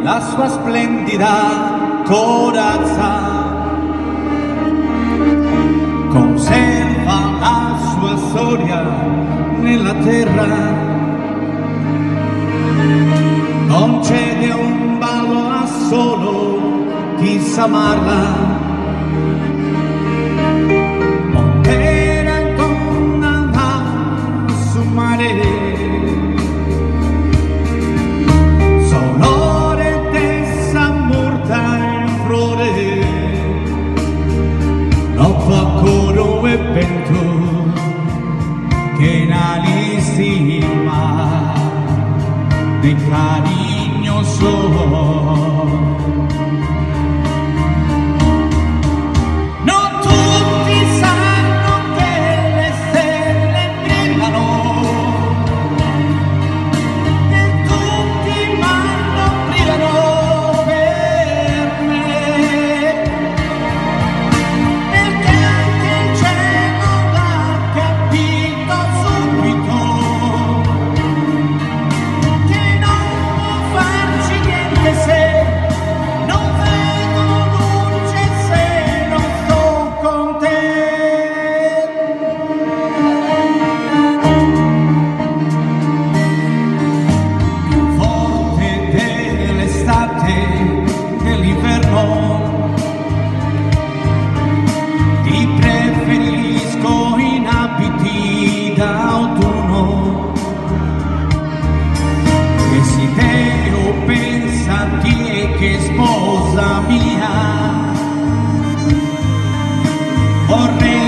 La sua splendida corazza. Conserva la sua storia nella terra. Concede un ballo a solo chi sa amarla. Montera intorno su mare. S'onore de sa murta in frore. No fa coro e bentu chena l'istima de carignu suo. Non tutti sanno che le stelle brillano, per tutti ma non brillano per me. Perché anche il cielo l'ha capito subito che non può farci niente se non vedo luce se non sto con te. Più forte dell'estate, dell'inverno, ti preferisco in abiti d'autunno. E si deo penso a tie che sposa mia, vorrei.